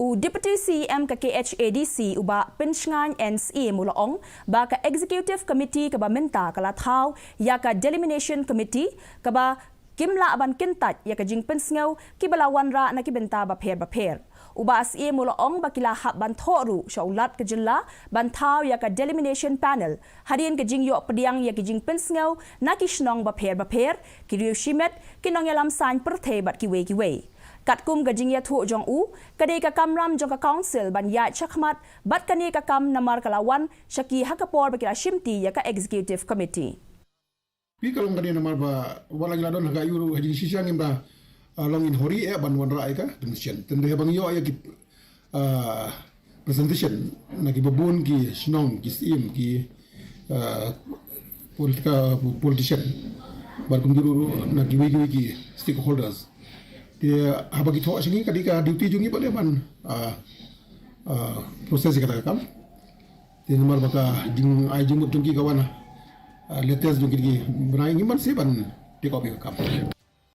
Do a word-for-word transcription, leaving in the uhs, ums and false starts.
U Deputy C E M ka K H A D C u Bah Pynshngain N Syiem u la ong ba ka Executive Committee kaba mynta ka la thaw ïa ka Delimitation Committee kaba kim lah ban kyntait ïa ka jingpynsngew kiba la wanrah na ki bynta bapher bapher. U Bah Syiem u la ong ba ki la hap ban thoh ruh sha u Lat ka jylla ban thaw ïa ka Delimitation Panel hadien ka jingïoh pdiang ïa ki jingpynsngew na ki shnong bapher bapher, ki riew shimet, ki nongïalam saiñ pyrthei bad kiwei kiwei. Katkum ka jingïathuh jong u, ka dei ka kamram jong ka Council ban ïaid shakhmat bad kane ka kam namar ka la wan sha ki ha ka por ba ki la shimti ïa ka Executive Committee. Phi ka long kane namar ba wat la ngi la don ha ka ïuh ruh ha jingshisha ngim da, ah, long in hurry eh ban wanrah ïa ka Delimitation. Tang dei haba ngi ïoh ïa ki, ah, presentation na ki babun ki shnong, ki syiem, ki, ah, politika-, politician, bad kumjuh ruh na kiwei kiwei ki stakeholders. Te haba ki thoh sha ngi, ka dei ka duty jong ngi pat eh ban, ah, ah, process ïa kata ka kam. Te namar ba ka jingai jingmut jong ki ka wan, ah, latest jong ki, ki bnai, ngim banse ban take up ïa ka kam.